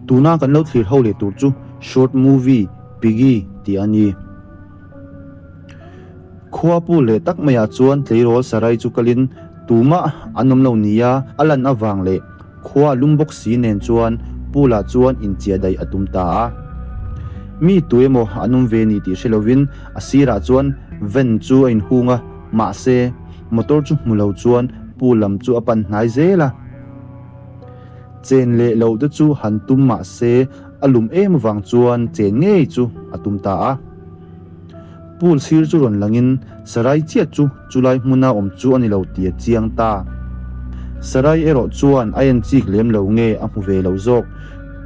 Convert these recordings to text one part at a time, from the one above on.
Tuna kan lo thlir ho leh tur chu short movie Piggy tih a ni. Khua pu leh tak maiah chuan tleirawl sarai chu kalin tumah an awm lo nia a lan avang leh khua a lum bawk si nen chuan pool ah chuan inchiah daih a tum ta a. Mi tu emaw an awm ve ni tih hre lovin a sirah chuan van chu a inhung a, mahse motor chu hmu lo chuan pool lam chu a pan hnai zel a. Chen leh loh te chu han tum mahse a lum em avang chuan chen ngei chu a tum ta a. Pool sir chu rawn langin Sarai chiah chu chulai hmuna awm chu a ni lo tih a chiang ta. Sarai erawh chuan a en chik lem lo nge a hmu ve lo zawk,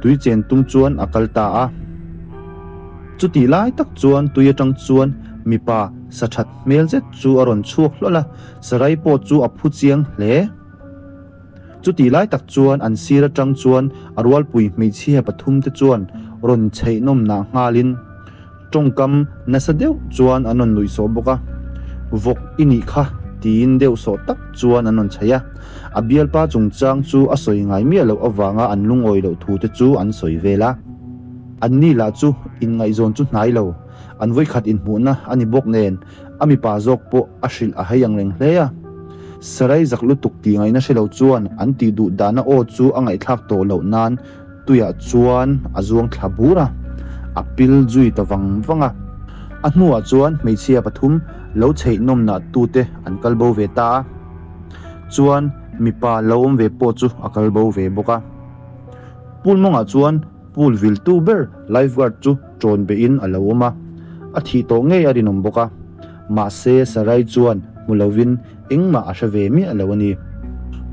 tui chen tum chuan a kal ta a. Chutih lai tak chuan tui atang chuan mipa sa that hmel zet chu a rawn chhuak hlawl a, Sarai pawh chu a phu chiang hle. Chutih lai tak chuan an sir atang chuan a rualpui hmeichhia pathum te chuan rawn chheih nawm nah nghalin tawngkam nasa deuh chuan an rawn nuih sawh bawk a. Vawk i nih kha tiin deuh sawh tak chuan an rawn chheih a. A bialpa chungchang chu a sawi ngai miah loh avanga an lungawi loh thu te chu an sawi vel a. Anni lah chu inngaihzawn chu hnai lo, an vawikhat inhmuhna a ni bawk nen A mipa zawk pawh a hrilh a hei ang reng hle a. Sarai zak lutuk tih ngaihna hre lo chuan an tih duh dahna aw chu a ngaihthlak tawh loh nan tuiah chuan a zuang thla bur a, a pil zui ta vang vang a. A hnuah chuan hmeichhia pathum lo chheih nawmnah tute an kal bo ve ta a, chuan mipa lo awm ve pawh chu a kal bo ve bawk a. Pool mawngah chuan Pool viltu ber lifeguard chu ṭawn behin a lo awm a, a thih tawh ngei a rinawm bawk a. Mahse, Sarai chuan hmu lovin engmah a hre ve miah lo a ni.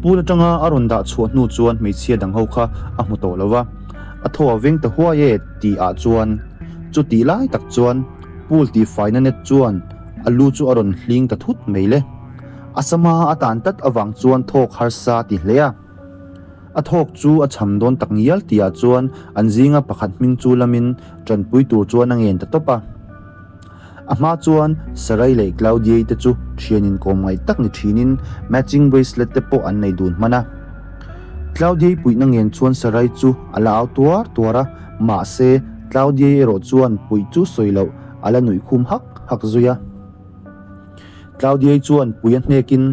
Pool aṭanga a rawn dah chhuah hnu chuan hmeichhia dang ho kha a hmu tawh lo va, a thaw a veng ta huai e tih ah chuan chutih lai tak chuan pool tihfaina net chuan a lu chu a rawn hling ta thut mai le. A sama a tan tlat avang chuan thawk harsa ti hle a. A thawk chu a cham dawn tak ngial tihah chuan an zinga pakhat hming chu lamin tanpui tur chuan a ngen ta tawp a. A hma chuan Sarai leh Claudiei te chu thian inkawm ngaih tak ni thinin matching bracelet te pawh an nei dun hman a. Claudiei puihna ngen chuan Sarai chu a la au tuar tuar a, mahse Claudiei erawh chuan puih chu sawi loh a la nuih khum hak hak zui a. Claudiei chuan pui a hnekin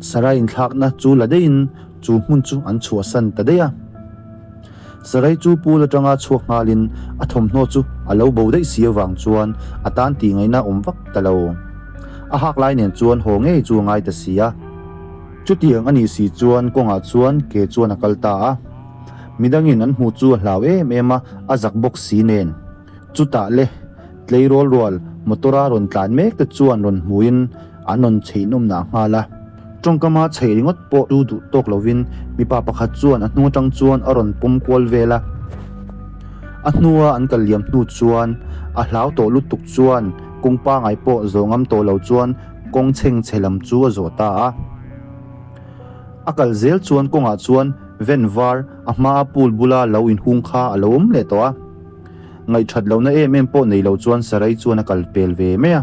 Sarai inthlakna chu la daihin chu hmun chu an chhuahsan ta daih a. Sarai chu pool atanga chhuak nghalin a thawmhnaw chu a lo bo daih si avang chuan a tan tih ngaihna awm vak ta lo. A hak lai nen chuan haw ngei chu a ngai ta si a. Chutiang a nih si chuan kawngah chuan ke chuan a kal ta a. Midangin an hmuh chu a hlau em em a, a zak bawk si nen. Chutah le, tleirawl rual motor-a rawn tlan mek te chuan rawn hmuhin an rawn chheih nawm nah nghal a. Tawngkama chheih ringawt pawh chu duh tawk lovin mipa pakhat chuan a hnung atang chuan a rawn pawm kual vel a. A hnua an kal liam hnu chuan a hlau tawh lutuk chuan kawng pangai pawh zawh ngam tawh lo chuan kawng chheng chhe lam chu a zawh ta a. A kal zel chuan kawngah chuan van var a hmaa pool bula lo inhung kha a lo awm leh tawh a. Ngaihthat lohna em em pawh nei lo chuan Sarai chuan a kal pel ve mai a.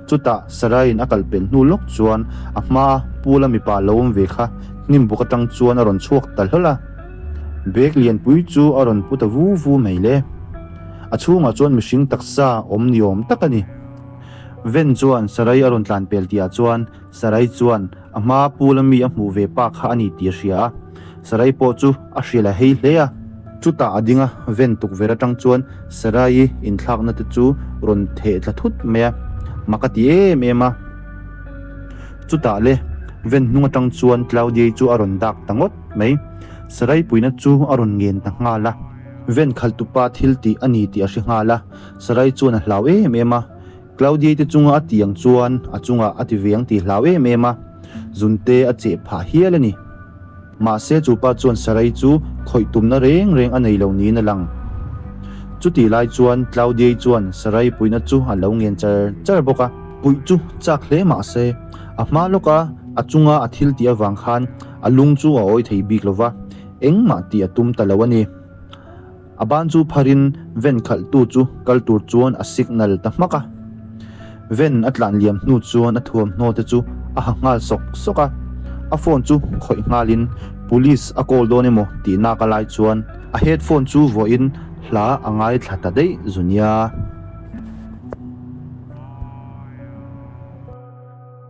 Chutah Saraiin a kal pel hnu lawk chuan a hmaa Pula mipa lo awm ve kha hnim buk atang chuan a rawn chhuak ta hlawl a. Bag lianpui chu a rawn pu ta vu vu mai le. A chhungah chuan mihring taksa awm ni awm tak a ni. Ven chuan Sarai a rawn tlan pel tihah chuan Sarai chuan a hmaa Pula mi a hmuh ve pa kha a ni tih a hria a. Sarai pawh chu a hrilh a hei hle a. Chutah a ding a, ven tukverh atang chuan Sarai-i inthlakna te chu rawn theh tla thut mai a, mak a ti em em a. Chutah le, ven hnung atang chuan Claudia-i chu a rawn dak ta ngawt mai. Sarai puina chu a rawn ngen ta nghal a. Ven khaltupa thil tih a ni tih a hre nghal a, Sarai chuan a hlau em em a. Claudia-i te chunga a tih ang chuan a chungah a ti ve ang tih hlau em em a, zunte a cheh phah hial a ni. Mahse chu pa chuan Sarai chu khawih tumna reng reng a nei lo niin a lang. Chutih lai chuan Claudiei chuan Sarai puihna chu a lo ngen char char bawk a. Puih chu chak hle mahse a hma lawka a chunga a thil tih avang khan a lung chu a awi thei bik lova, engmah tih a tum ta lo a ni. A ban chu pharin ven khalhtu chu kal tur chuan a signal ta hmak a. Ven a tlan liam hnu chuan a thuamhnaw te chu a ha nghal sawk sawk a. A phone chu khawih nghalin police a call dawn emaw tih nak a lai chuan. A headphone chu vuahin hla a ngaithla ta daih zu nia.